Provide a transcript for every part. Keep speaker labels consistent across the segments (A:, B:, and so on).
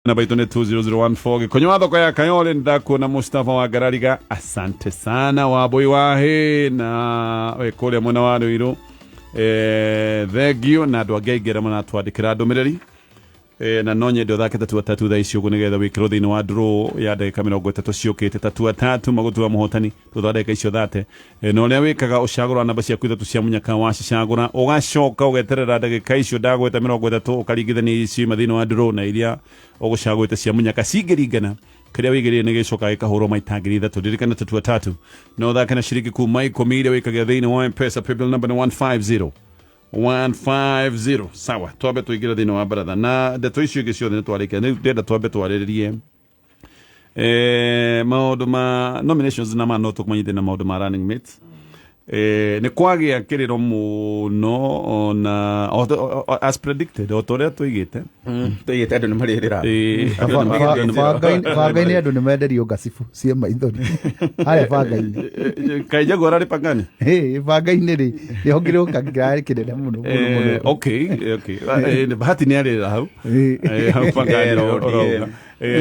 A: Namba itũ nĩ 20014. Gĩkonyo wa thoko ya Kayole, ndakuona Mustafa wa Ngarariga, asante sana. Wambui wa hĩ na wĩ kũrĩa mwena wa Ruiru, thengio na andũ angĩ aingĩ arĩa maratwandĩkĩra ndũmĩrĩri. Na no nyende ũthake tatua tatu thaa ici ũguo nĩgetha wĩkĩrwo thĩinĩ wa draw ya ndagĩka 30 ciũkĩte. Tatua tatu magũtua mũhotani thutha wa ndagĩka icio 30. Na ũrĩa wĩkaga, ũcagũra namba ciaku ithatũ cia mũnyaka, wacicagũra ũgacoka ũgeterera ndagĩka icio ndagweta 30, ũkaringithania iria ciuma thĩinĩ wa draw na iria ũgũcagũrĩte cia mũnyaka. Cingĩringana, kĩrĩa wĩigĩrĩire nĩ gĩcokaga gĩkahũrwo maita 3000. Ririkana, tatua tatu no ũthake na ciringi kuma 10 iria wĩkagia thĩinĩ wa Mpesa. Paybill number nĩ 150 150. Sawa, twambe tũingĩre thĩinĩ wa baratha na ndeto icio ingĩ ciothe nĩ twarĩkia. Rĩu ndĩrenda twambe twarĩrĩrie maũndũ ma nominations na ma no tũkũmenyithie na maũndũ ma running mates. Nĩ kwagĩa kĩrĩro mũno ona as predicted, o ta ũrĩa tũigĩte.
B: Tũigĩte andũ nĩ marĩrĩra.
A: Andũ nĩ marĩrĩra.
C: Banga-inĩ andũ nĩ menderio ngacibu cie maithori harĩa banga-inĩ.
A: Kaĩ Jaguar arĩ pangani?
C: Ĩ, banga-inĩ rĩ, nĩho kĩrĩũka kĩrarĩ kĩnene mũno mũno mũno.
A: Okay. Bahati nĩ arĩrĩra hau. Hau pangani.
B: ODM.
A: Ũrauga.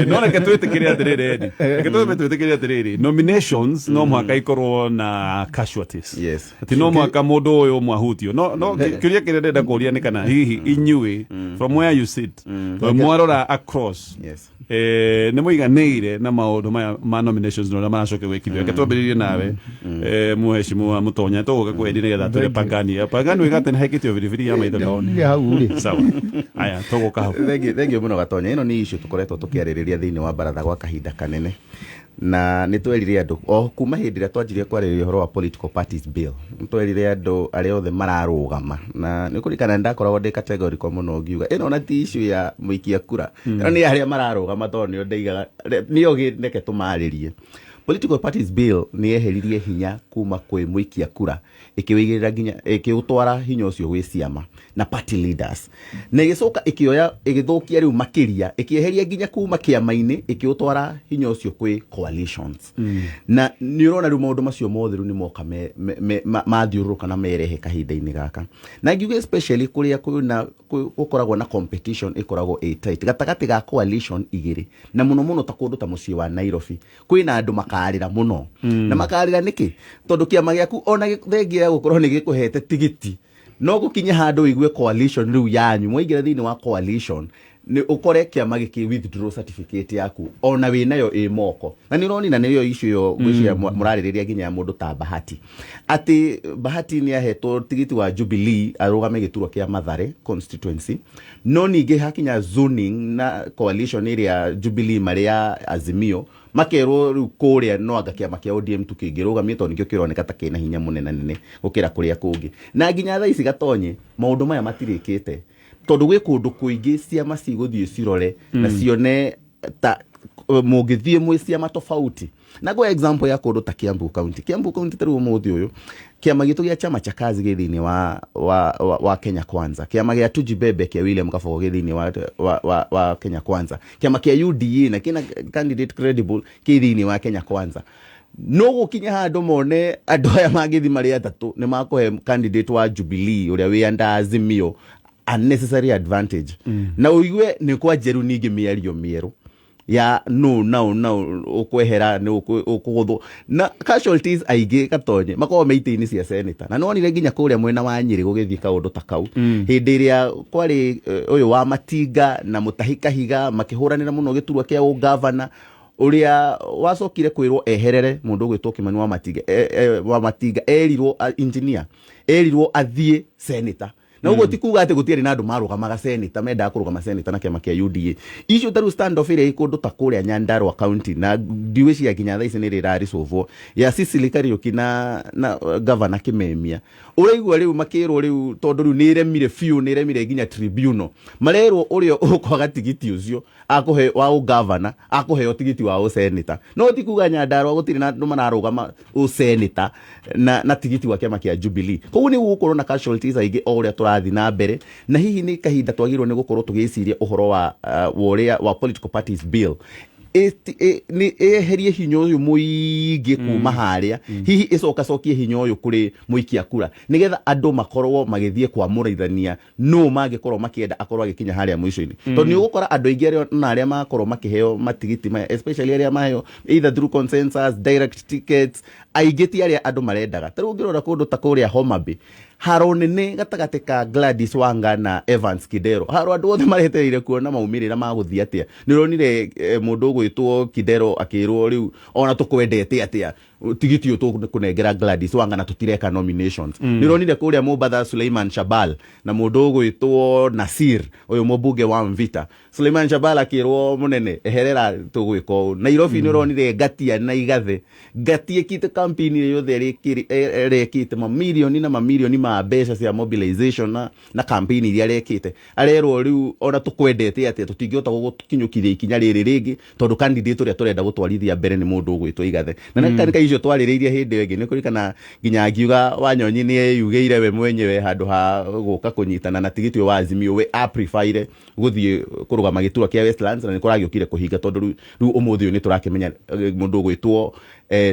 A: No reke twĩtĩkĩre atĩrĩrĩ, Eddie. Reke twambe twĩtĩkĩre atĩrĩrĩ, nominations no mũhaka ikorwo na casualties. Atĩ no mũhaka mũndũ ũyũ ũmwe ahutio. No kĩũria kĩrĩa ndĩrenda kũria nĩ kana hihi inyuĩ, from where you sit, mwarora across, nĩ mũiganĩire na maũndũ maya ma nominations na ũrĩa maracoka gwĩkithio? Reke twambĩrĩrie nawe, mũheshimu wa Mũtonya, tũgũka kwendi nĩgetha tũre pangani. Pangani wĩgate nĩ haikĩtio biribiri ya maitho.
C: Ndonire hau rĩ.
A: Sawa, aya, tũgũka hau.
B: Thengio mũno, Gatonya. Ĩno nĩ issue tũkoretwo tũkĩarĩrĩria thĩinĩ wa baratha gwa kahinda kanene, na nĩ twerire andũ o kuma hĩndĩ ĩrĩa twanjirie kwarĩrĩria ũhoro wa Political Parties Bill. Nĩ twerire andũ arĩa othe mararũgama, na nĩ kũririkana nĩ ndakoragwo ndĩ categorical mũno ngiuga ĩno ona ti issue ya mũikia kura, ĩno nĩ arĩa mararũgama, tondũ nĩo ndaigaga nĩo reke tũmarĩrie. Political Parties Bill nĩ yeheririe hinya kuma kwĩ mũikia kura, ĩkĩwĩigĩrĩra nginya ĩkĩũtwara hinya ũcio gwĩ ciama na party leaders, na ĩgĩcoka ĩkĩoya ĩgĩthũkia rĩu makĩria, ĩkĩeheria nginya kuma kĩama-inĩ, ĩkĩũtwara hinya ũcio kwĩ coalitions. Na nĩ ũrona rĩu maũndũ macio mothe rĩu nĩ moka mathiũrũrũka na merehe kahinda-inĩ gaka, na ngiuga especially kũrĩa kwĩna gũkoragwo na competition ĩkoragwo ĩ tight gatagatĩ ga coalition igĩrĩ, na mũno mũno ta kũndũ ta mũciĩ wa Nairobi, kwĩna andũ makarĩra mũno. Na makarĩra nĩkĩ? Tondũ kĩama gĩaku ona thengia ya gũkorwo nĩ gĩkũhete tigiti, no gũkinye handũ ũigue coalition rĩu yanyu mwaingĩra thĩinĩ wa coalition, nĩ ũkore kĩama gĩkĩ withdraw certificate yaku ona wĩ nayo ĩ moko. Na nĩ ũroni na nĩyo issue ĩyo ngwĩciria mũrarĩrĩria nginya ya mũndũ ta Bahati, atĩ Bahati nĩ ahetwo tigiti wa Jubilee arũgame gĩturwa kĩa Mathare constituency, no ningĩ hakinya zoning na coalition ĩrĩa Jubilee marĩ ya Azimio, makerwo rĩu kũrĩa no anga kĩama kĩa ODM tu kĩngĩrũgamio, tondũ nĩkĩo kĩroneka ta kĩna hinya mũnene nene gũkĩra kũrĩa kũngĩ. Na nginya thaa ici, Gatonye, maũndũ maya matirĩkĩte, tondũ gwĩ kũndũ kũingĩ ciama cigũthiĩ cirore na cione ta mũngĩthiĩ mwĩ ciama tofauti. Na kwa example ya kũndũ ta Kiambu County, Kiambu County ta rĩu ũmũthĩ ũyũ kĩama gitũ gĩa Chama cha Kazi gĩ thĩinĩ wa Kenya Kwanza, kĩama gĩa Tujibebe kĩa William Kabogo gĩ thĩinĩ wa Kenya Kwanza, kĩama kĩa UDA na kĩna candidate credible kĩ thĩinĩ wa Kenya Kwanza. No gũkinya handũ mone andũ aya mangĩthi marĩ atatũ nĩ makũhe candidate wa Jubilee ũrĩa wĩ under Azimio unnecessary advantage, na ũigue nĩ kwanjeru ningĩ mĩario mĩerũ ya no no no ũkwehera nĩ ũkũgũthwo na casualties aingĩ, Gatonye, makoragwo me itĩ-inĩ cia senator. Na nĩwonire nginya kũrĩa mwena wa Nyĩrĩ gũgĩthiĩ kaũndũ ta kau hĩndĩ ĩrĩa kwarĩ ũyũ wa Matinga na Mũtahi Kahiga makĩhũranĩra mũno gĩturwa kĩa ũgavana, ũrĩa wacokire kwĩrwo eherere mũndũ ũgwĩtwo Kimani wa Matinga, wa Matinga erirwo engineer erirwo athiĩ senator. Na ũguo ti kuga atĩ gũtiarĩ na andũ marũgamaga senator, mendaga kũrũgama senator na kĩama kĩa UDA. Icio ta rĩu stand off ĩrĩa ĩ kũndũ ta kũrĩa Nyandarua County, na ndigwĩciria nginya thaa ici nĩ ĩrĩ ĩraresolvwo, ya Sicily Kariuki na governor Kimemia, ũraigua rĩu makĩrwo rĩu tondũ rĩu nĩ ĩremire biũ, nĩ ĩremire nginya tribunal, marerwo ũrĩa ũkwaga tigiti ũcio akũhe wa ũgavana akũheo tigiti wa ũseneta. No ti kuga Nyandarua gũtirĩ na andũ mararũgama ũseneta na tigiti wa kĩama kĩa Jubilee. Koguo nĩ gũgũkorwo na casualties aingĩ o ũrĩa tũrathiĩ na mbere, na hihi nĩ kahinda twagĩrĩirwo nĩ gũkorwo tũgĩciria ũhoro wa ũrĩa wa Political Parties Bill. Nĩ ĩeherie hinya ũyũ mũingĩ kuma harĩa, hihi ĩcokacokie hinya ũyũ kũrĩ mũikia kura, nĩgetha andũ makorwo magĩthiĩ kwamũrithania nũ mangĩkorwo makĩenda akorwo agĩkinya harĩa mũico-inĩ, tondũ nĩ ũgũkora andũ aingĩ arĩa na arĩa makorwo makĩheo matigiti maya, especially arĩa maheo either through consensus, direct tickets, aingĩ ti arĩa andũ marendaga. Ta rĩu ũngĩrora kũndũ ta kũrĩa Homa Bay, haro nene gatagatĩ ka Gladys Wanga na Evans Kidero, haro andũ othe maretereire kuona maumĩrĩra ma gũthiĩ atĩa. Nĩ ũronire mũndũ ũgwĩtwo Kidero akĩrwo rĩu ona tũkwendete atĩa, tigiti ũyũ tũkũnengera Gladys Wanga na tũtireka nominations. Nĩ ũronire kũrĩa Mombatha Suleiman Shabal na mũndũ ũgwĩtwo Nasir, ũyũ mũmbunge wa Mvita, Suleiman Shabal akĩrwo mũnene eherera tũgwĩka ũũ. Nairobi nĩ ũronire Ngatia na Igathe, Ngatia ĩkĩte campaign ĩrĩa yothe ĩrekĩte mamirioni na mamirioni ma mbeca cia mobilization na campaign iria arekĩte, arerwo rĩu ona tũkwendete atĩa tũtingĩhota gũgũkinyũkithia ikinya rĩrĩ rĩngĩ, tondũ candidate ũrĩa tũrenda gũtwarithia mbere nĩ mũndũ ũgwĩtwo Igathe. Na nĩ icio twarĩrĩirie hĩndĩ ĩyo ĩngĩ, nĩ kũririkana nginya ngiuga Wanyonyi nĩ eyugĩire we mwenyewe handũ ha gũka kũnyitana na tigiti ũyũ wa Azimio, we a-preferire gũthiĩ kũrũgama gĩturwa kĩa Westlands, na nĩ kũragĩũkire kũhinga, tondũ rĩu ũmũthĩ ũyũ nĩ tũrakĩmenya mũndũ ũgwĩtwo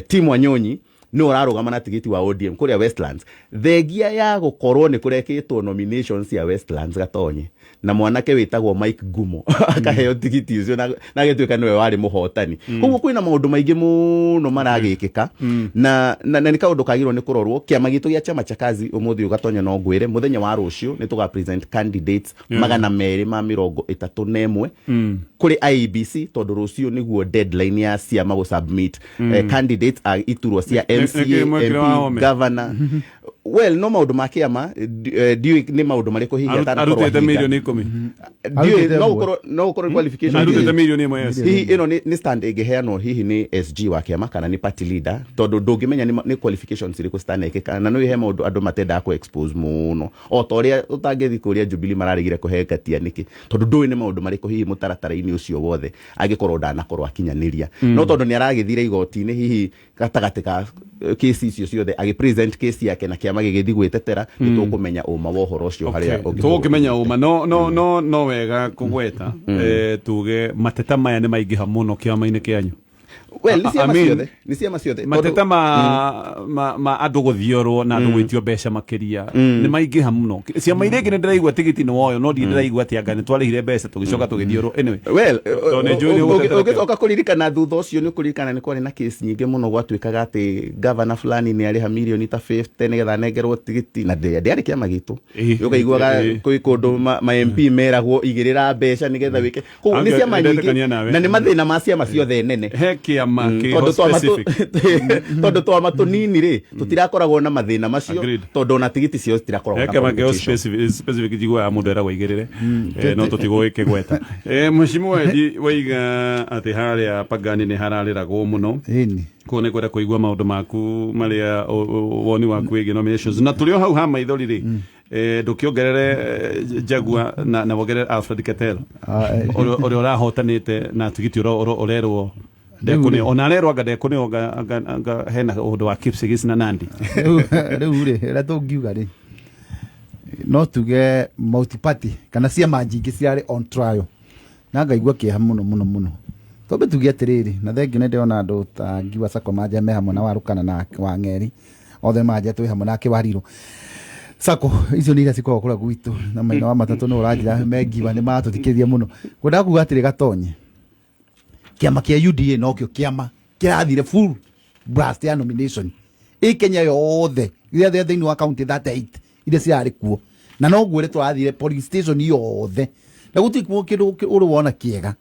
B: Tim Wanyonyi nĩ ũrarũgama na tigiti wa ODM kũrĩa Westlands, thengia ya gũkorwo nĩ kũrekĩtwo nominations cia Westlands Gatonye na mwanake wĩtagwo Mike Gumo akaheo tigiti ũcio na agĩtuĩka nĩwe warĩ mũhotani. Koguo kwĩna maũndũ maingĩ mũno maragĩkĩka na nĩ kaũndũ kagĩrĩirwo nĩ kũrorwo. Kĩama gitũ gĩa Chama cha Kazi ũmũthĩ ũyũ, Gatonya, no ngwĩre mũthenya wa rũciũ nĩ tũga present candidates 231 kũrĩ IEBC, tondũ rũciũ nĩguo deadline ya ciama gũ submit candidates a iturwa cia
A: Nĩkĩ
B: MCA,
A: mwekĩre wa
B: MP,
A: Wahome?
B: governor. Well, no maũndũ ma kĩama, ndiũĩ nĩ maũndũ marĩkũ hihi atanakorwo
A: Arutĩte
B: ahinga.
A: mirioni 10.
B: Ndiũĩ,
C: Arutĩte
B: no
C: ĩmwe.
B: gũkorwo qualification
A: Arutĩte mirioni 1, yes.
B: Hihi ĩno nĩ stand ĩngĩheanwo hihi nĩ SG wa kĩama kana nĩ party leader, tondũ ndũngĩmenya nĩ qualifications irĩkũ citanekĩka, na nĩ he maũndũ andũ matendaga kũ expose mũno, o ta ũrĩa ũtangĩthiĩ kũrĩa Jubilee mararegire kũhe Ngatia nĩkĩ, tondũ ndũĩ nĩ maũndũ marĩkũ hihi mũtaratara-inĩ ũcio wothe angĩkorwo ndanakorwo akinyanĩria. No tondũ nĩ aragĩthire igoti-inĩ, hihi gatagatĩ ka kesi icio ciothe agĩ present kesi yake na kĩama gĩgĩthiĩ gwĩtetera, nĩ tũkũmenya ũma wa ũhoro ũcio harĩa ũngĩkorwo.
A: Tũgũkĩmenya ũma, no wega kũgweta, tuge mateta maya nĩ maingĩha mũno kĩama-inĩ kĩanyu.
B: Well, nĩ
A: I
B: ciama
A: mean,
B: ciothe, nĩ ciama ciothe
A: mateta ma andũ gũthiorwo na andũ gwĩtio mbeca makĩria nĩ maingĩha mũno ciama iria ingĩ. Nĩ ndĩraigua tigiti nĩ woyo, no ndirĩ ndĩraigua atĩ anga nĩ twarĩhire mbeca tũgĩcoka tũgĩthiorwo. Anyway,
B: well,
A: tondũ nĩ njũĩ nĩ ũgũtetera kĩo.
B: Ũngĩcoka kũririkana thutha ũcio, nĩ ũkũririkana nĩ kwarĩ na case nyingĩ mũno, gwatuĩkaga atĩ gavana fulani nĩ arĩha mirioni ta 50 nĩgetha anengerwo tigiti, na ndĩarĩ kĩama gitũ. Ũkaiguaga kwĩ kũndũ ma MP meragwo igĩrĩra mbeca nĩgetha wĩke. Koguo nĩ
A: Anga-
B: ciama nyingĩ
A: ndetĩkania nawe.
B: na nĩ mathĩna ma ciama ciothe nene.
A: He kĩama kĩho
B: Tondũ
A: specific.
B: Tondũ twama tũnini rĩ, tũtirakoragwo na mathĩna macio,
A: Agreed.
B: tondũ ona tigiti ciao citirakoragwo
A: he
B: na
A: kĩama kĩho
B: competition.
A: specific njiguaga mũndũ eragwo aigĩrĩre. No tũtigũgĩkĩgweta. Mheshimiwa Edi, waiga atĩ harĩa Pangani nĩ hararĩragwo mũno.
C: Ĩni.
A: Koguo nĩ ngwenda kũigua maũndũ maku marĩa woni waku wĩgiĩ nominations, na tũrĩ o hau ha maithori rĩ, ndũkĩongerere Jaguar na wongerere Alfred Keter, ũrĩa ũrahotanĩte na tigiti ũrerwo ndekũneo, ona arerwo anga ndekũneo, anga hena ũndũ wa Kipsigis na Nandi.
C: Rĩu rĩ, ĩrĩa tũngiuga rĩ, no tuge multi-party kana ciama nyingĩ cirarĩ on trial, na ngaigua kĩeha mũno mũno mũno. Twambe tuge atĩrĩrĩ, na thengio nĩ ndĩrona andũ ta Ngiwa Sacco manja me hamwe na Warũkana na Wang'eri, othe manja twĩ hamwe nake Warirũ Sacco icio nĩ iria cikoragwo kũrĩa gwitũ na maina wa matatũ nĩ ũranjĩra mengiwa nĩ maratũthikĩrĩria mũno. Ngwendaga kuga atĩrĩ, Gatonye, kĩama kĩa UDA nokĩo kĩama kĩrathire full blast ya nomination ĩ Kenya yothe iria thĩinĩ wa county 38 iria cirarĩ kuo, na no ngwĩre tũrathire polling station yothe na gũtirĩ kuo kĩndũ ũrĩ wona kĩega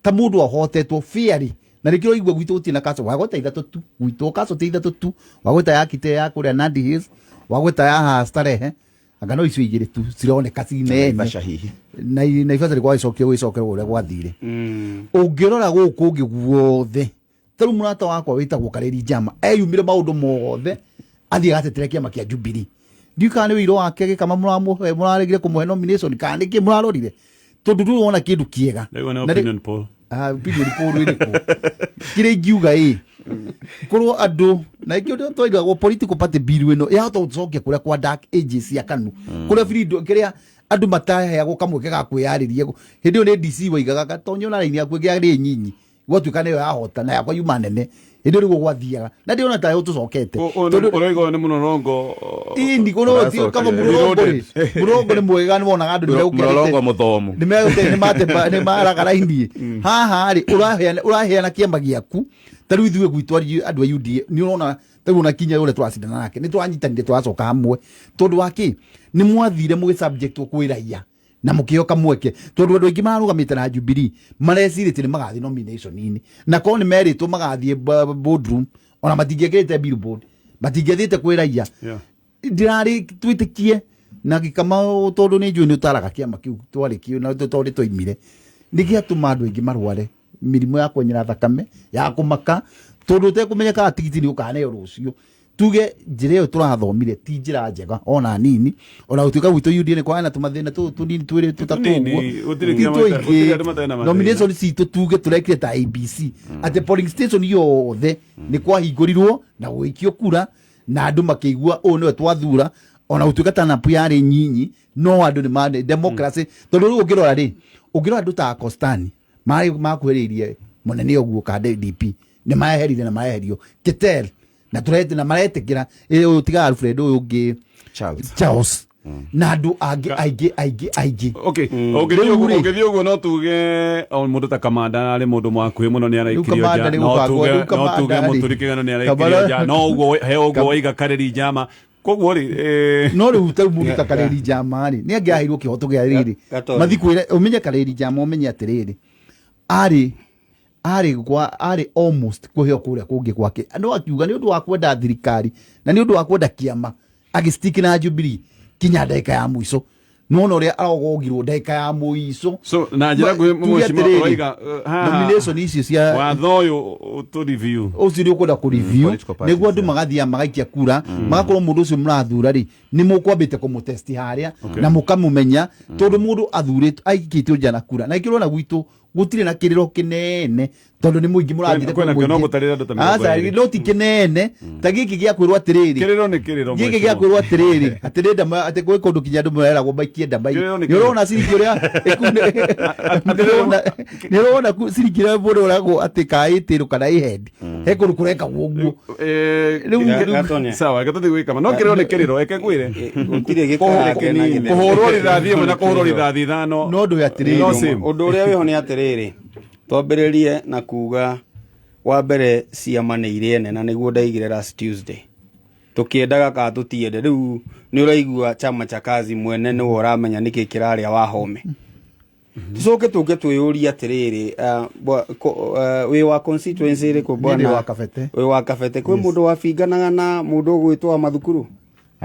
C: ta mũndũ ahotetwo fairly. Na nĩkĩo ũraigua gwitũ gũtirĩ na kaco, wagweta ithatũ tu gwitũ, kaco ti ithatũ tu, wagweta ya Kite ya kũrĩa Nandi Hills, wagweta ya haha Starehe, anga no icio igĩrĩ tu cironeka cinene.
B: Naivasha hihi.
C: Na Naivasha nĩ gwagĩcokio gwĩcokerwo ũrĩa gwathire. Ũngĩrora gũkũ ũngĩ guothe, ta rĩu mũrata wakwa wĩtagwo Kareri Njama eyumire maũndũ mothe athiĩ agatetera kĩama kĩa Jubilee. Ndiũĩ kana nĩ ũiro wake gĩkama mũramũhe, mũraregire kũmũhe nomination, kana nĩkĩ mũrarorire, tondũ ndũrĩ wona kĩndũ kĩega.
A: Ndaigua nĩ
C: Na
A: opinion poll.
C: Ah, opinion poll ĩrĩkũ? Kĩrĩa ingiuga ĩ korwo andũ na ikĩo twaigagwo political party bill ĩno yahota gũcokia kũrĩa kwa dark ages cia KANU, kũrĩa freedom kĩrĩa andũ mataheagwo kamweke ga kwĩyarĩria. Hĩndĩ ĩyo nĩ DC waigaga, Gatonyo na raini yaku ĩngĩ yarĩ nyinyi. Gwatuĩka nĩyo yahota na yakwa yuma nene, hĩndĩ ĩyo nĩguo gwathiaga na ndĩrona tayo tũcokete.
A: Tondũ ũroiga ũyũ nĩ mũnorongo.
C: Ini kono ti kama mũrongo rĩ, mũrongo nĩ mwega, nĩ wonaga andũ nĩ
B: Mũrorongo mũthomu.
C: Nĩ maraga raini haha rĩ, ũraheana kĩama gĩaku. Ta rĩu ithuĩ gwitũ andũ a UDA, nĩ ũrona ta rĩu ona kinya ũrĩa tũracindana nake, nĩ tũranyitanire, tũracoka hamwe, tondũ wa kĩ? Nĩ mwathire mũgĩ subject kwĩ raia na mũkĩheo kamweke, tondũ andũ aingĩ mararũgamĩte na Jubilee marecirĩtie nĩ magathiĩ nomination-inĩ, na korwo nĩ merĩtwo magathiĩ boardroom, ona matingĩekĩrĩte billboard, matingĩathiĩte kwĩ raia. Ndirarĩ twĩtĩkie na gĩkama, tondũ nĩ njũĩ nĩ ũtaraga kĩama kĩu twarĩ kĩo na tondũ nĩ twaimire, nĩ gĩatũma andũ aingĩ marware mĩrimũ ya kwenyera thakame, ya kũmaka, tondũ ũtekũmenyeka tigiti nĩ ũkaneo rũciũ. Tuge njĩra ĩyo tũrathomire ti njĩra njega ona nini, ona gũtuĩka gwitũ UDA nĩ kwarĩ na tũmathĩna tũnini twĩrĩ tũtatũ.
A: Tũnini,
C: ũguo.
A: Gũtirĩ
C: Ti
A: kĩama
C: tũingĩ.
A: gũtirĩ andũ matarĩ na mathĩna.
C: Nomination citũ tuge tũrekire ta ABC, atĩ polling station yothe nĩ kwahingũrirwo na gũgĩikio kura na andũ makĩigua ũũ nĩwe twathura, ona gũtuĩka turn-up yarĩ nyinyi, no andũ nĩ mane democracy. Tondũ rĩu ũngĩrora rĩ, ũngĩrora andũ ta Costani marĩ makuhĩrĩirie mũnene ũguo ka DP, nĩ mareherire na mareherio Keter na tũrete na maretĩkĩra ũyũ tiga Alfred ũyũ ũngĩ.
B: Charles.
C: Charles na andũ angĩ aingĩ aingĩ aingĩ.
A: Okay, ũngĩthiĩ
C: Rĩu
A: ũguo
C: rĩ-
A: ũngĩthiĩ ũguo no tuge o mũndũ ta Kamanda arĩ mũndũ mwakuhĩ mũno nĩ araikirio
C: Kamanda
A: nja.
C: nĩ
A: No
C: gũbangwo,
A: tuge
C: rĩu
A: no
C: Kamanda
A: tuge
C: rĩ.
A: Mũturi Kĩgano nĩ araikirio
C: Kamanda-
A: nja, no ũguo he ũguo waiga Karĩri Njama, koguo rĩ
C: No rĩu ta mũndũ ta Karĩri Njama rĩ, nĩ angĩaheirwo kĩhoto gĩa rĩrĩ.
D: Gatonyo.
C: Mathi kwĩra ũmenye Karĩri Njama, ũmenye atĩrĩrĩ, arĩ gwa arĩ almost kũheo kũrĩa kũngĩ gwake, no akiuga nĩ ũndũ wa kwenda thirikari na nĩ ũndũ wa kwenda kĩama agĩstick na Jubilee kinya ndagĩka ya mũico. Nona ũrĩa arogogirwo ndagĩka ya mũico.
A: So na njĩra nguhĩ,
C: Tuge
A: mheshimiwa,
C: atĩrĩrĩ,
A: ũroiga haha
C: nomination icio cia
A: watho ũyũ ũtũ review.
C: Ũcio nĩ ũkwenda kũ review
B: Political parties,
C: nĩguo andũ magathiaga magaikia kura, magakorwo mũndũ ũcio mũrathura rĩ, nĩ mũkwambĩte kũmũtesti harĩa na mũkamũmenya, tondũ mũndũ athurĩtwo aikĩtio nja na kura na ikĩrwo na gwitũ gũtirĩ na kĩrĩro kĩnene, tondũ nĩ mũingĩ mũrathire.
A: Kwĩna kĩo no mũtarĩre andũ ta mĩrongo
C: Aca,
A: ĩrĩ.
C: no ti kĩnene ta gĩkĩ gĩa kwĩrwo atĩrĩrĩ.
A: Kĩrĩro nĩ kĩrĩro,
C: Gĩkĩ
A: mheshimiwa.
C: gĩa kwĩrwo atĩrĩrĩ, atĩ nĩ ndama, atĩ gwĩ kũndũ kinya andũ mareragwo maikie ndama.
A: Kĩrĩro nĩ
C: Nĩ ũrona ciringi ũrĩa nĩ ũrona ciringi ĩrĩa mũndũ ũragwo atĩ kaĩtĩrwo kana ĩhendi, he kũndũ kũrekagwo ũguo.
D: Gatonya.
A: Sawa, reke tũthiĩ gwĩka no kĩrĩro nĩ kĩrĩro, eke ngwĩre.
D: Gũtirĩ gĩkara kena gĩtheri.
A: Kũhũrwo rithathi ĩmwe na kũhũrwo rithathi ithano
C: No ũndũ atĩrĩrĩ,
A: no same.
D: Ũndũ ũrĩa wĩho nĩ atĩrĩrĩ, twambĩrĩrie na kuga wa mbere ciama nĩ irĩ ene, na nĩguo ndaigire last Tuesday, tũkĩendaga kana tũtiende. Rĩu nĩ ũraigua chama cha kazi mwene nĩwe ũramenya nĩkĩ kĩrarĩa wahome. Tũcoke tũke twĩyũrie atĩrĩrĩ, wĩ wa constituency ĩrĩkũ?
C: Niĩ ndĩ
D: Bwana
C: wa Kabete.
D: Wĩ wa Kabete. Kwĩ mũndũ wabinganaga na mũndũ ũgwĩtwo wa mathukuru?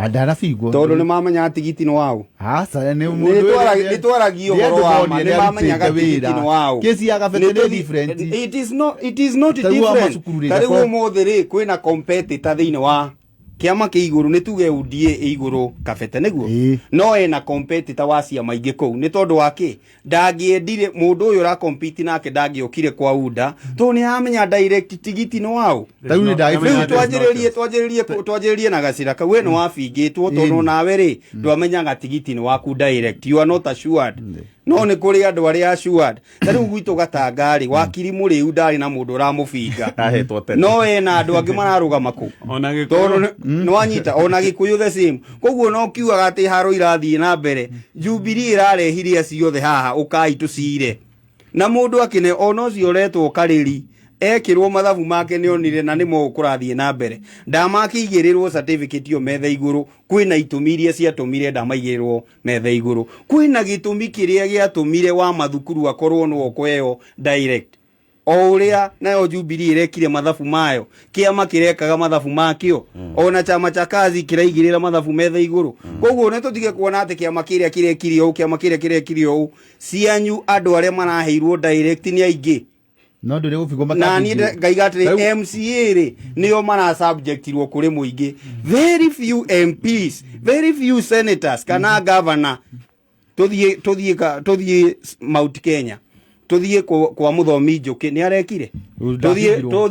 C: Ndanabingwo.
D: Tondũ nĩ mamenya tigiti nĩ waũ.
C: Aca, nĩ
D: Nĩ twaragia ũhoro wa ma, nĩ mamenyaga tigiti nĩ waũ.
C: Kesi ya Kabete nĩ different.
D: It is not
C: Ta rĩu wa
D: different.
C: macukuru rĩ,
D: Ta rĩu
C: gakora-
D: ũmũthĩ rĩ, kwĩna competitor thĩinĩ wa kĩama kĩ igũrũ, nĩ tuge UDA ĩ igũrũ Kabete nĩguo.
C: Ĩĩ.
D: No ena competitor wa ciama ingĩ kũu, nĩ tondũ wa kĩ? Ndangĩendire mũndũ ũyũ ũrakompiti nake, ndangĩokire kwa UDA tondũ nĩ aramenya direct tigiti nĩ waũ.
C: Ta rĩu nĩ
D: Rĩu twanjĩrĩrie na gacĩra kau, we nĩ wabingĩtwo tondũ nawe rĩ ndwamenyaga tigiti nĩ waku direct, you are not assured, no nĩ kũrĩ andũ arĩa assured. Ta rĩu gwitũ Gatanga rĩ, wakiri mũrĩu ndarĩ na mũndũ ũramũbinga.
B: Ahetwo tene.
D: No ena andũ angĩ mararũgama kũu.
A: Ona Gĩkũyũ.
D: Tondũ nĩ wanyita ona Gĩkũyũ the same. Koguo no kiugaga atĩ haro irathiĩ na mbere, Jubilee ĩrarehire acio othe haha, ũkai tũcire na mũndũ akĩne ona ũcio ũretwo Karĩri ekĩrwo mathabu make nĩ onire na nĩmo kũrathiĩ na mbere. Ndamakĩigĩrĩrwo certificate ĩyo metha igũrũ, kwĩna itũmi iria ciatũmire ndamaigĩrĩrwo metha igũrũ, kwĩna gĩtũmi kĩrĩa gĩatũmire wa mathukuru akorwo nĩwe ũkũheo direct, o ũrĩa nayo Jubilee ĩrekire mathabu mayo, kĩama kĩrekaga mathabu makĩo, ona chama cha kazi kĩraigĩrĩra mathabu metha igũrũ. Koguo nĩ tũtige kuona atĩ kĩama kĩrĩa kĩrekire ũũ, kĩama kĩrĩa kĩrekire ũũ. Cianyu andũ arĩa maraheirwo direct nĩ aingĩ.
C: No ndũrĩ gũbingwo.
D: Na niĩ ngaiga atĩrĩ, MCA rĩ, nĩo marasubjectirwo kũrĩ mũingĩ. Very few MPs, very few senators kana governor. Tũthiĩ Mount Kenya, tũthiĩ kwa mũthomi Njũkĩ, nĩ arekire. Tũthiĩ
C: Ndahingirwo.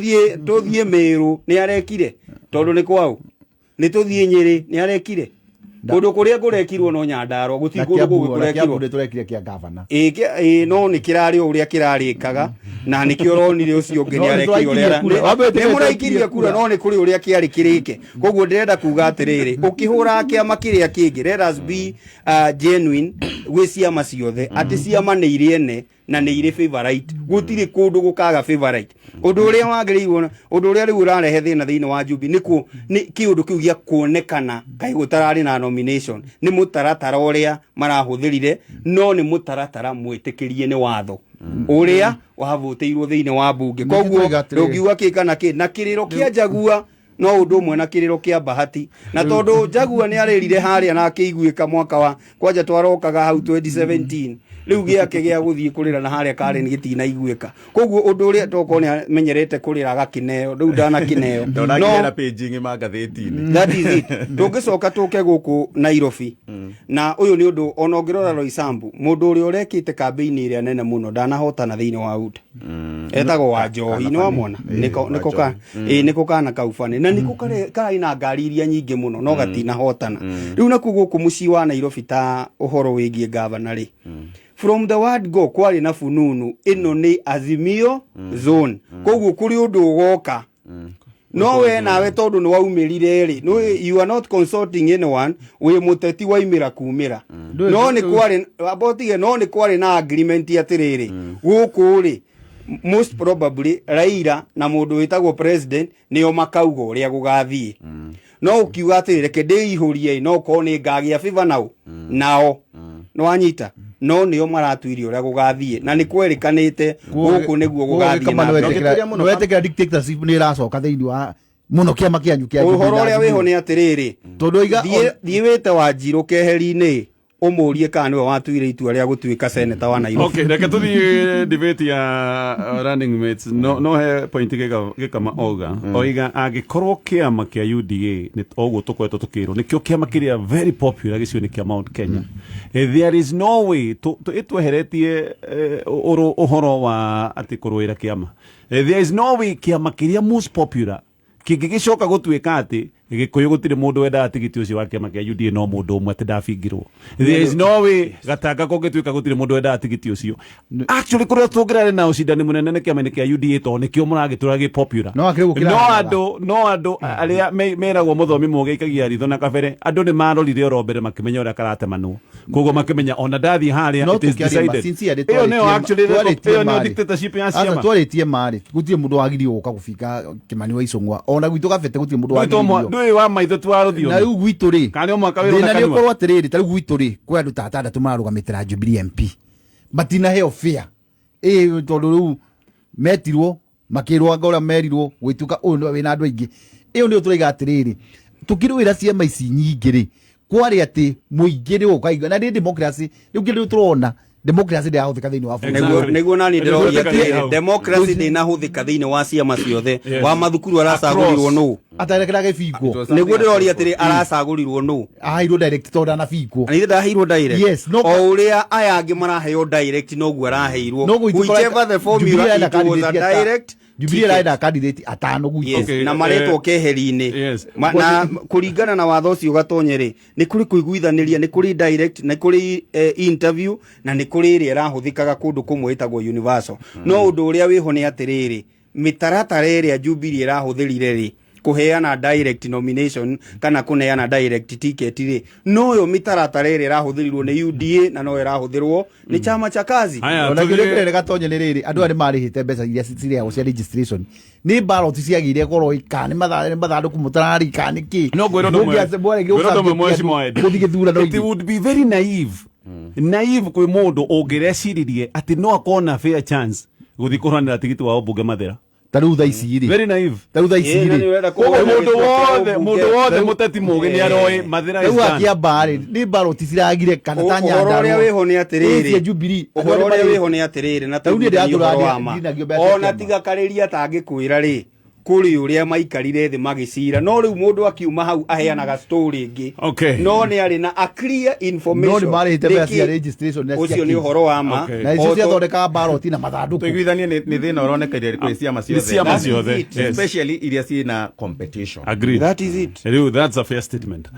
D: tũthiĩ Mĩrũ, nĩ arekire tondũ nĩ kwao. Nĩ tũthiĩ Nyĩrĩ, nĩ arekire. Kũndũ kũrĩa kũrekirwo no Nyandarua, gũtirĩ
C: Na
D: kũndũ
C: Kiambu,
D: kũngĩ
C: ona Kiambu
D: kũrekirwo.
C: nĩ tũrekire kĩa gavana.
D: Ĩĩ, no nĩ kĩrarĩ o ũrĩa kĩrarĩkaga, na nĩkĩo ũronire ũcio ũngĩ
C: No,
D: nĩ
C: nĩ
D: arekire
C: tũraikirie
D: ũrĩa
C: kura. Wambe wĩtĩkĩre
D: nĩ mũraikirie
C: tũraikirie
D: kura,
C: kura.
D: no nĩ kũrĩ ũrĩa kĩarĩ kĩrĩke. Koguo ndĩrenda kuga atĩrĩrĩ, ũkĩhũra kĩama kĩrĩa kĩngĩ, let us be genuine gwĩ ciama ciothe, atĩ ciama nĩ irĩ ene na nĩ irĩ favorite. Gũtirĩ kũndũ gũkaga favorite. Ũndũ ũrĩa wagĩrĩirwo, ũndũ ũrĩa rĩu ũrarehe thĩna thĩinĩ wa Jubilee nĩ nĩ kĩũndũ kĩu gĩa kuonekana kaĩ gũtararĩ na nomination, nĩ mũtaratara ũrĩa marahũthĩrire, no nĩ mũtaratara mwĩtĩkĩrie nĩ watho ũrĩa wavũtĩirwo thĩinĩ wa mbunge.
C: Ningĩ
D: Koguo
C: tũiga atĩrĩrĩ.
D: ndũngiuga kĩ kana kĩ, na kĩrĩro kĩa Njagua no ũndũ ũmwe na kĩrĩro kĩa Bahati, na tondũ Njagua nĩ arĩrire harĩa na akĩiguĩka mwaka wa kwanja twarokaga hau 2017, rĩu gĩake gĩa gũthiĩ kũrĩra na harĩa Karen gĩtinaiguĩka. Koguo ũndũ ũrĩa tokorwo nĩ amenyerete kũrĩra agakĩneo, rĩu ndanakĩneo.
B: Ndona
D: No
B: nginya page ng'ima ngathĩti-inĩ.
D: That is it. Tũngĩcoka tũke gũkũ Nairobi, na ũyũ nĩ ũndũ ona ũngĩrora Roysambu, mũndũ ũrĩa ũrekĩte kambĩini ĩrĩa nene mũno ndanahotana thĩinĩ wa UDA, etagwo wa Njohi, nĩ wamwona? Nĩko ka ĩĩ, nĩko kana kau bani, na nĩko karĩ na ngari iria nyingĩ mũno, no gatinahotana. Rĩu nakuo gũkũ mũciĩ wa Nairobi, ta ũhoro wĩgiĩ gavana rĩ, from the word go kwarĩ na fununu ĩno nĩ Azimio zone, koguo kũrĩ ũndũ ũgoka, no we nawe tondũ nĩ waumĩrire rĩ, no you are not consulting anyone, wĩ mũteti waimĩra kumĩra. No nĩ kwarĩ abotige, no nĩ kwarĩ na agreement atĩrĩrĩ, gũkũ rĩ, most probably Raila na mũndũ wĩtagwo president nĩo makauga ũrĩa gũgathiĩ. No ũkiuga atĩrĩ, reke ndĩihũrie, no korwo nĩ ngagĩa favor nao nao nĩ wanyita, no nĩo maratuire ũrĩa gũgathiĩ, na nĩ kwerĩkanĩte gũkũ nĩguo gũgathiĩ na mbere.
B: Ndũngĩtũria mũno.
C: Nĩwetĩkĩra dictatorship nĩ ĩracoka thĩinĩ wa mũno kĩama kĩanyu kĩa
D: Ũhoro
C: Jubilee
D: ũrĩa
C: na
D: wĩho nĩ atĩrĩrĩ,
C: tondũ oiga
D: thiĩ wĩte Wanjirũ keheri-inĩ, ũmũrie kana nĩwe watuire itua rĩa gũtuĩka seneta wa Nairobi.
A: Okay, reke tuthiĩ debate ya running mates. No he point gĩkama oga oiga angĩkorwo kĩama kĩa UDA nĩ oguo tũkoretwo tũkĩrwo nĩkĩo kĩama kĩrĩa very popular gĩcigo-inĩ kĩa Mount Kenya, there is no way ĩtweheretie ũhoro wa atĩ kũrũĩra kĩama. There is no way kĩama kĩrĩa most popular kĩngĩgĩcoka gũtuĩka atĩ Gĩkũyũ gũtirĩ mũndũ wendaga tigiti ũcio wa kĩama kĩa UDA, no mũndũ ũmwe atĩ ndabingirwo. There is no way Gatanga kũngĩtuĩka gũtirĩ mũndũ wendaga tigiti ũcio. Actually, kũrĩa tũngĩrarĩ na ũcindani mũnene nĩ kĩama-inĩ kĩa UDA, tondũ nĩkĩo mũragĩtũra gĩ popular.
C: No akĩrĩ gũkĩra
A: no
C: Haratha.
A: andũ arĩa meragwo mũthomi mũgĩ aikagia ritho na kabere, andũ nĩ marorire oro mbere makĩmenya ũrĩa karatemanwo, koguo makĩmenya ona ndathiĩ harĩa,
C: No
A: it is
C: tũkĩaria ma,
A: decided.
C: sincerely,
A: Ĩyo nĩyo actually
C: twarĩtie
A: ĩyo nĩyo
C: marĩ.
A: dictatorship ya
C: Aca,
A: ciama.
C: twarĩtie marĩ gũtirĩ mũndũ wagiririo gũka gũbinga Kĩmani wa Icũng'wa, ona gwitũ Kabete gũtirĩ mũndũ wagiririo.
A: Ndũĩ wa maitho tu wa
C: Na
A: rũthiomi.
C: rĩu gwitũ rĩ,
A: Kana nĩ o mũhaka wĩrwo na
C: thĩna nĩ
A: kanua.
C: ũkorwo atĩrĩrĩ, ta rĩu gwitũ rĩ, kwĩ andũ ta atandatũ mararũgamĩte na Jubilee MP, matinaheo fair ĩ, tondũ rĩu metirwo makĩrwo anga ũrĩa merirwo gwĩtuĩka ũyũ nĩwe wĩna andũ aingĩ. Ĩyo nĩyo tũraiga atĩrĩrĩ, tũkĩrũĩra ciama ici nyingĩ rĩ, kwarĩ atĩ mũingĩ nĩ ũkaigua, na nĩ democracy. Rĩu kĩndũ tũrona, democracy ndĩrahũthĩka thĩinĩ wa bũrũri.
A: Exactly.
D: Nĩguo nani ndĩroria
A: Nĩguo
D: atĩrĩrĩ, democracy ndĩnahũthĩka thĩinĩ wa ciama ciothe.
A: Yes.
D: Wa mathukuru aracagũrirwo nũ?
C: Atarekera gĩbingwo.
D: Nĩguo ndĩroria atĩrĩ, aracagũrirwo nũ?
C: Aheirwo direct tondũ ndanabingwo.
D: Na ithe ndaheirwo direct?
C: Yes, no-
D: O ũrĩa aya angĩ maraheo direct, noguo araheirwo.
C: No gwitũ
D: Whichever the formula, it was a direct
C: Jubilee
D: ticket.
C: ĩrenda candidate atano gwitũ.
D: Yes,
A: Okay,
D: na maretwo keheri-inĩ.
A: Yes.
D: Na kũringana na watho ũcio gatonye rĩ, nĩ kũrĩ kũiguithanĩria, nĩ kũrĩ direct, nĩ kũrĩ interview, na nĩ kũrĩ ĩrĩa ĩrahũthĩkaga kũndũ kũmwe ĩtagwo universal. No ũndũ ũrĩa wĩho nĩ atĩrĩrĩ, mĩtaratara ĩrĩa Jubilee ĩrahũthĩrire rĩ, kũheana direct nomination kana kũneana direct ticket rĩ, noyo mĩtaratara ĩrĩa ĩrahũthĩrirwo nĩ UDA na noyo ĩrahũthĩrwo nĩ Chama cha Kazi.
A: Haya,
C: Ona
A: tũthiĩ-
C: kĩrĩa kĩrĩa gatonye nĩ rĩrĩ, andũ aya nĩ marĩhĩte mbeca iria cirĩhagwo cia registration, nĩ ballot ciagĩire goro, kana nĩ mathandũkũ mũtararĩ, kana nĩ kĩ.
A: No ngwĩra ũndũ ũmwe. Ngwĩra ũndũ ũmwe, Mheshimiwa Ed.
C: Gũthiĩ gĩthurano.
A: It would be very naive kwĩ mũndũ ũngĩreciririe atĩ no akorwo na fair chance gũthiĩ kũrũanĩra tigiti wa ũmbunge Mathĩra.
C: Ta rĩu thaa ici rĩ,
A: Very naive.
C: ta rĩu thaa ici
D: Ĩĩ, na
C: rĩ,
D: nĩ ũrenda
A: Koguo
D: kũgweta
A: mũndũ
D: gĩturwa kĩa
A: wothe
D: ũmbunge.
A: mũndũ wothe mũteti mũgĩ nĩ aroĩ Mathĩra is
C: rĩu
A: done.
C: Akĩamba rĩ, nĩ ballot ciragire kana ta
D: Ũhoro ũrĩa wĩho nĩ atĩrĩrĩ,
C: cia Jubilee,
D: ũhoro ũrĩa wĩho nĩ atĩrĩrĩ, na
C: Rĩu niĩ
D: tũiguithanie ũhoro wa ma,
C: ndĩratũra ndinagio mbeca cia
D: ona
C: kĩama.
D: tiga karĩria atangĩkwĩra rĩ, Kũrĩ ũrĩa maikarire thĩ magĩcira, no rĩu mũndũ akiuma hau aheanaga story ĩngĩ. No nĩ arĩ na a clear information.
C: No nĩ marĩhĩte mbeca cia
D: Nĩkĩ-
C: registration na cia
D: Ũcio nĩ
C: kĩ.
D: ũhoro wa ma.
C: Na icio
D: O to-
C: ciathondekaga baroti na mathandũkũ.
B: Tũiguithanie nĩ thĩna ũroneka iria kwĩ ciama
A: Nĩ
B: ciothe.
A: ciama
D: That is
A: ciothe.
D: it.
A: Yes.
B: Especially iria ciĩna competition.
A: Agreed.
D: That is it.
A: Rĩu that's a fair statement.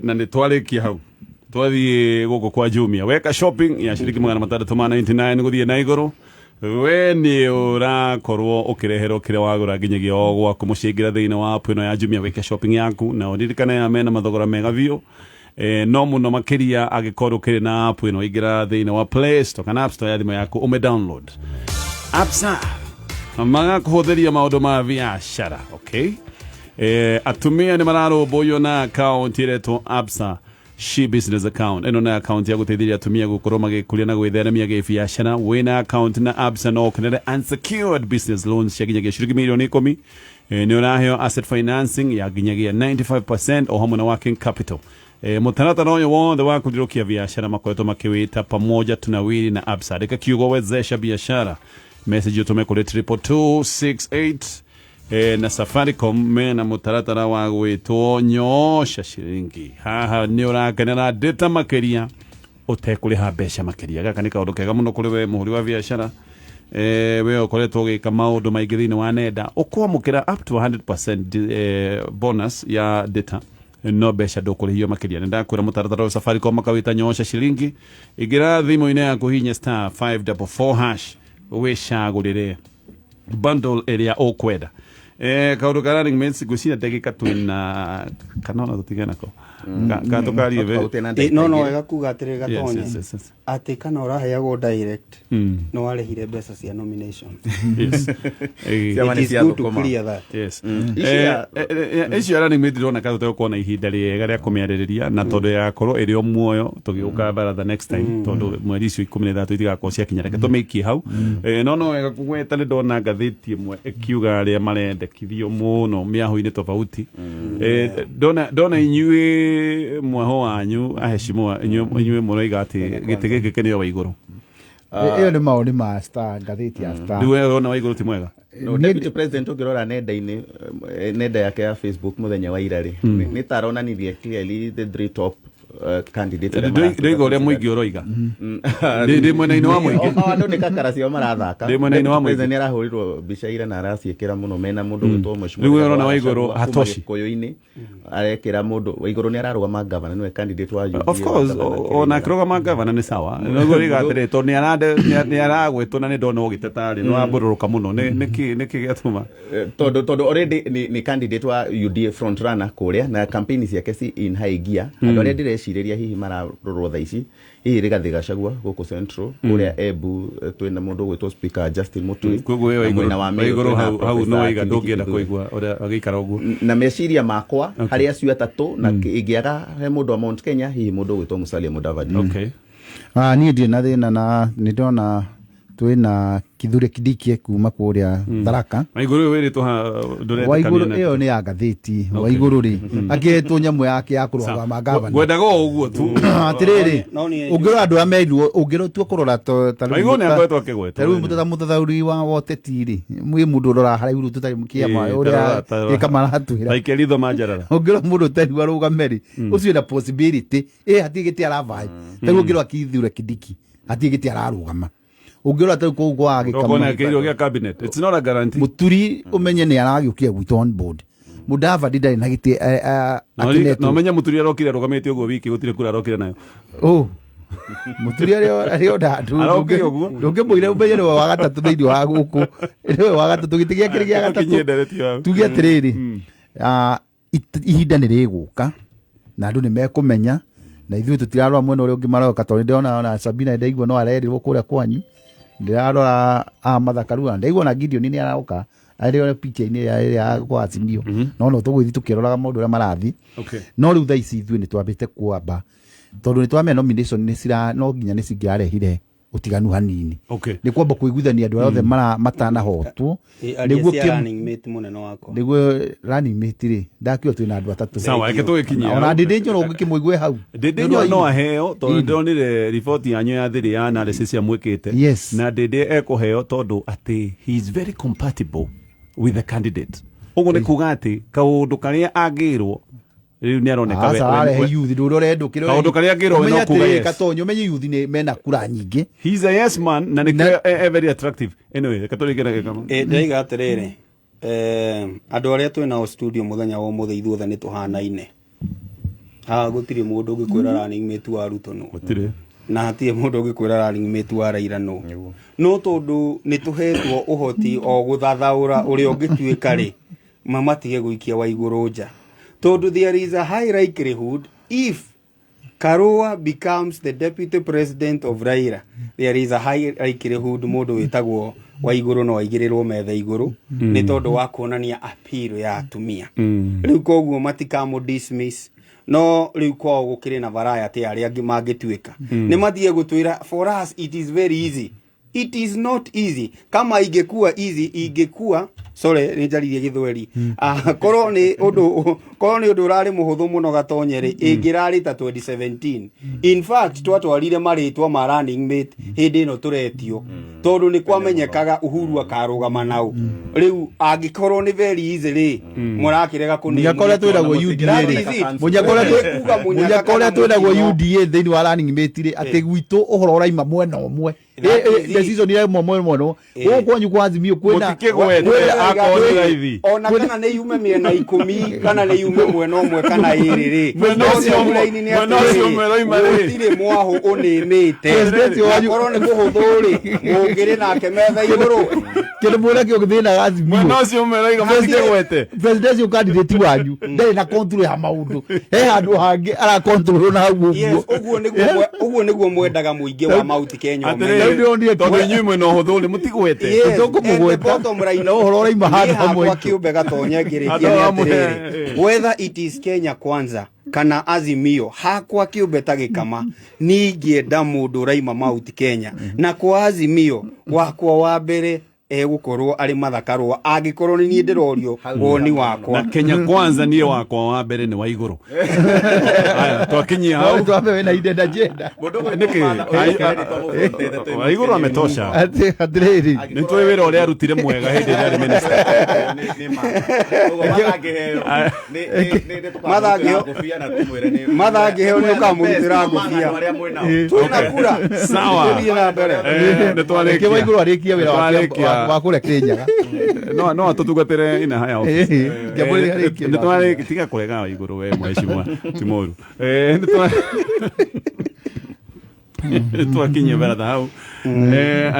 A: Na nĩ twarĩkia hau, twathiĩ gũkũ kwa Jumia, weka shopping ya ciringi 699 gũthiĩ na igũrũ, we nĩ ũrakorwo ũkĩreherwo kĩrĩa wagũra nginyagia o gwaku mũciĩ. Ingĩra thĩinĩ wa app ĩno ya Jumia, wĩke shopping yaku, na ũririkane ya mena mathogora mega biũ. No mũno makĩria angĩkorwo ũkĩrĩ na app ĩno, ingĩra thĩinĩ wa Play Store kana App Store ya thimũ yaku, ũme download Absa, magakũhũthĩria maũndũ ma biacara. Okay, atumia nĩ mararũmbũiyo na account ĩretwo Absa She Business Account. Ĩno nĩ account ya gũteithĩrĩria atumia gũkorwo magĩkũria na gwĩtheremia gĩbiacara. Wĩna account na Absa no ũkenere unsecured business loans cia nginyagia ciringi mirioni 10. Nĩ ũraheo asset financing ya nginyagia 95% o hamwe na working capital. Mũtaratara ũyũ wothe wa kũrirũkia biacara makoretwo makĩwĩta "Pamoja Tunawiri na Absa". Andĩka kiugo "wezesha biashara", message ũtũme kũrĩ 22268. Na Safaricom mena mũtaratara wa gwĩtwo "Nyoosha Shiringi". Haha nĩ ũrakenera data makĩria ũtekũrĩha mbeca makĩria. Gaka nĩ kaũndũ kega mũno kũrĩ we mũhũri wa biacara, we ũkoretwo ũgĩka maũndũ maingĩ thĩinĩ wa nenda. Ũkwamũkĩra up to 100% bonus ya data, no mbeca ndũkũrĩhio makĩria. Nĩ ndakwĩra mũtaratara wa Safaricom makawĩta "Nyoosha Shiringi". Ingĩra thimũ-inĩ yaku, hinya *544# wĩcagũrĩre bundle ĩrĩa ũkwenda. Kaũndũ ka running mates, ngwĩciria ndagĩka twĩna kana ona tũtige nako. Ka tũkarie
B: Tofauti na ndagĩka
D: No
B: igĩrĩ.
D: wega kuga atĩrĩ, Gatonye,
A: Yes.
D: atĩ kana ũraheagwo direct, no warĩhire mbeca cia nomination.
B: Ciama
D: It
B: nĩ
D: is
B: cia
D: good to
B: thũkũma.
D: clear that.
A: Yes.
B: Icio
A: Icio ya running mate ndĩrona ka tũtegũkorwo na ihinda rĩega rĩa kũmĩarĩrĩria, na tondũ yakorwo ĩrĩ o muoyo tũgĩũka baratha next time, tondũ mweri icio 13 itigakorwo ciakinya. Reke tũmĩikie hau. No wega kũgweta nĩ ndona ngathĩti ĩmwe ĩkiuga arĩa marendekithio mũno mĩahũ-inĩ tofauti. Ndona inyuĩ mwaho wanyu aheshimiwa, inyuĩ mũroiga atĩ gĩtĩ gĩkĩ kĩneo wa igũrũ.
C: Ĩyo nĩ maũni ma Star, ngathĩti ya Star.
A: Rĩu we ũrona wa igũrũ ti mwega?
B: No, deputy president ũngĩrora nenda-inĩ, nenda yake ya Facebook mũthenya wa ira rĩ, nĩ ta aronanirie clearly the three top candidates arĩa
A: Ndũiga ũrĩa mũingĩ ũroiga. Ndĩ mwena-inĩ wa mũingĩ.
B: O andũ nĩ kakara ciao marathaka.
A: Ndĩ mwena-inĩ wa
B: Deputy
A: mũingĩ.
B: President nĩ arahũrirwo mbica ira na araciĩkĩra mũno mena mũndũ gwĩtwo mheshimiwa
A: Rĩu we ũrona
B: Rigathi wa
A: Waigũrũ
B: Gachagua kuma
A: hatoshi.
B: Gĩkũyũ-inĩ, arekĩra mũndũ Waigũrũ nĩ ararũgama gavana, nĩwe candidate wa UDA
A: Of course,
B: wa gavana
A: ona
B: Kĩrĩnyaga.
A: akĩrũgama gavana nĩ sawa. Nĩguo rĩga atĩrĩ, tondũ nĩ aragwĩtwo na nĩ ndona ũgĩteta rĩ, nĩ wambũrũrũka mũno. Nĩkĩ gĩatũma?
B: Tondũ already nĩ candidate wa UDA front runner kũrĩa, na campaign ciake ci in high gear. Andũ arĩa ndĩrecirĩria hihi mararorwo thaa ici, hihi Rigathi Gachagua gũkũ Central, kũrĩa Embu, twĩna mũndũ ũgwĩtwo Speaker Justin Muturi.
A: Koguo we
B: Na
A: Waigũrũ
B: mwena wa Meru
A: Waigũrũ
B: twĩna
A: hau no
B: Professor
A: waiga
B: Kindiki
A: ndũngĩenda
B: Kithure.
A: kũigua ũrĩa agĩikara ũguo.
B: Na meciria makwa harĩ acio atatũ, na ingĩaga he mũndũ wa Mount Kenya, hihi mũndũ ũgwĩtwo Musalia Mudavadi.
C: Ah, niĩ ndirĩ na thĩna, na nĩ ndona twĩna Kithure Kindiki kuma kũrĩa Tharaka.
A: Waigũrũ ũyũ wĩrĩtwo ha
C: Waigũrũ
A: ndũretĩkania
C: ĩyo nĩ ya ngathĩti. Waigũrũ rĩ, akĩhetwo nyamũ yake ya kũrũgama gavana.
A: Ngwendaga o ũguo tu.
C: Atĩrĩrĩ,
D: No niĩ-
C: ũngĩrora andũ arĩa merirwo, ũngĩtua kũrora ta rĩu
A: Waigũrũ nĩ akoretwo akĩgwetwo.
C: ta rĩu mũtathaũri wa woteti rĩ, mwĩ mũndũ ũroraga haraihu rĩu tũtarĩ kĩama
A: Ĩĩ,
C: ũrĩa
A: tarora-
C: gĩka maratwĩra.
A: Taikia ritho manjarara.
C: Ũngĩrora mũndũ ũtari warũgame rĩ, ũcio ena possibility ĩ hatirĩ gĩtĩ aravai. Ta rĩu ũngĩrora Kithure Kindiki, hatirĩ gĩtĩ ararũgama. Ũngĩrora ta rĩu kũu kwa
A: Okona
C: Gĩkama
A: kĩirwo gĩa cabinet, it's not a guarantee.
C: Mũturi, ũmenye nĩ aragĩũkire gwitũ on board. Mudavadi ndarĩ na gĩtĩ akenetwo.
A: Na ũmenye Mũturi arokire arũgamĩte ũguo wiki, gũtirĩ kura arokire nayo.
C: Oh. Mũturi arĩ ona
A: Arokire ũguo.
C: ndũngĩmwĩra ũmenye nĩwe wa gatatũ thĩinĩ wa gũkũ, nĩwe wa gatatũ, gĩtĩ gĩake nĩ gĩa gatatũ.
A: Tũkinyie ndereti hau.
C: Tuge atĩrĩrĩ, ihinda nĩ rĩgũka na andũ nĩ mekũmenya, na ithuĩ tũtirarora mwena ũrĩa ũngĩ maroka, tondũ ndĩrona ona Sabina ndaigua no arerirwo kũrĩa kwanyu. Ndĩrarora a Martha Karua, ndaigua ona Gideon nĩ aroka arĩ o picha-inĩ ĩrĩa ya kwa Azimio, no tũgũgĩthiĩ tũkĩroraga maũndũ ũrĩa marathiĩ. No rĩu thaa ici ithuĩ nĩ twambĩte kwamba, tondũ nĩ twamenya nomination nĩ cira no nginya nĩ cingĩarehire ũtiganu hanini. Nĩ kwamba kũiguithania andũ arĩa othe matanahotwo
D: Nĩguo running mate mũnene wakwa.
C: Nĩguo running mate rĩ, ndakiuga twĩna andũ atatũ.
A: Sawa, reke tũgĩkinyie
C: Ona
A: hau.
C: Ndindi Nyoro ũngĩkĩmũigue hau.
A: Ndindi Nyoro no aheo, tondũ ndĩronire riboti yanyu ya thiri ya analysis ya mwĩkĩte. Na Ndindi ekũheo tondũ atĩ he is very compatible with the candidate. Ũguo nĩ kuga atĩ kaũndũ karĩa angĩrwo rĩu nĩ aroneka
C: Aca arehe youth ndå å rendå.
A: Kaũndũ karĩa angĩrwo we no kuga yes.
C: Katonyo menye youth nĩ mena kura nyingĩ.
A: He's a yes man na nĩkĩo very attractive. Anyway, reke tũrĩkie na gĩkama.
D: Ndĩraiga atĩrĩrĩ, andũ arĩa twĩ nao studio mũthenya wa ũmũthĩ, ithuothe nĩ tũhanaine haha. Gũtirĩ mũndũ ũngĩkwĩra running mate wa Ruto nũ.
A: Gũtirĩ.
D: Na hatirĩ mũndũ ũngĩkwĩra running mate wa Raila nũ, no tondũ nĩ tũhetwo ũhoti o gũthathaũra ũrĩa ũngĩtuĩka rĩ, mamatige gũikia wa igũrũ nja, tondũ there is a high likelihood if Karua becomes the deputy president of Raila, there is a high likelihood mũndũ wĩtagwo wa igũrũ no aigĩrĩrwo metha igũrũ, nĩ tondũ wa kuonania appeal ya atumia. Rĩu koguo matikamũ dismiss, no rĩu kwao gũkĩrĩ na variety ya arĩa angĩ mangĩtuĩka. Nĩ matige gũtwĩra for us it is very easy. It is not easy. Kama ingekuwa easy, ingekuwa, sorry, nĩ njaririe gĩthweri. Ah, korwo nĩ ũndũ ũrarĩ mũhũthũ mũno gatonye rĩ, ĩngĩrarĩ ta 2017. In fact, twatwarire marĩtwa ma running mate hĩndĩ ĩno tũretio, tondũ nĩ kwamenyekaga Uhuru akarũgama nau. Rĩu angĩkorwo nĩ very easy rĩ, mũrakĩrega kũnĩ
C: Mũnyaka ũrĩa twĩragwo UDA rĩ, mũnyaka ũrĩa twĩragwo UDA thĩinĩ wa running mate rĩ, atĩ gwitũ ũhoro ũraima mwena ũmwe.
D: That is it.
C: Decision iraima mwena ũmwe. Gũkũ kwanyu kwa Azimio kwĩna
A: Mũtikĩgwete akorwo nĩ raithi.
D: Ona kana nĩ yume mĩena 10, kana nĩ yume mwena ũmwe kana ĩrĩ rĩ,
A: Mwena ũcio ũmwe- mwena ũcio ũmwe ũroima rĩ.
D: Gũtirĩ mwahũ ũnĩmĩte.
C: President wanyu-
D: Korwo nĩ mũhũthũ rĩ, mũngĩrĩ nake metha igũrũ.
C: Kĩndũ mũrĩa kĩo gĩthĩnaga Azimio.
A: Mwena ũcio ũmwe ũroiga mũtikĩgwete.
C: Presidential candidate wanyu ndarĩ na control ya maũndũ, he handũ hangĩ ara control na hau.
D: Yes.
C: Ũguo.
D: Ũguo nĩguo mwendaga mũingĩ wa Mount Kenya ũmenye.
A: Atĩrĩrĩ,
C: Rĩu ndĩronire
A: tondũ inyuĩ mwĩna ũhũthũ rĩ, mũtigwete.
D: Yes, and the
C: Tũkũmũgweta.
D: bottom line,
C: Na ũhoro ũraima handũ
D: niĩ
C: hamwe.
D: hakwa kĩũmbe gatonye ngĩrĩkia
A: Andũ
D: nĩ
A: amwe.
D: atĩrĩrĩ, whether it is Kenya Kwanza kana Azimio, hakwa kĩũmbe ta gĩkama ningĩenda mũndũ ũraima Mount Kenya, na kwa Azimio wakwa wa mbere egũkorwo arĩ Martha Karũa, angĩkorwo nĩ niĩ ndĩrorio woni wakwa.
A: Na Kenya Kwanza niĩ wakwa wa mbere nĩ wa igũrũ. Aya, twakinyia hau.
C: Twambe wĩna hidden agenda.
A: Nĩkĩ? Wa igũrũ ametosha.
C: Atĩrĩrĩ,
A: Nĩ tũĩ wĩra ũrĩa arutire mwega hĩndĩ ĩrĩa arĩ minister.
D: Martha angĩheo nĩ ũkamũrutĩra ngũbia. Twĩna kura.
A: Sawa.
D: Tũthiĩ na mbere.
A: Nĩ twarĩkia.
C: Reke Waigũrũ arĩkie wĩra wake.
A: Nĩtwarĩkia.
C: Wa kũrĩa Kĩrĩnyaga.
A: No atũtungatĩre ina haya office.
C: Ngĩamũrĩra arĩkie.
A: Nĩ twarĩkia, tiga kũrega wa igũrũ we mheshimiwa ti mũru. Nĩ twakinyia baratha hau.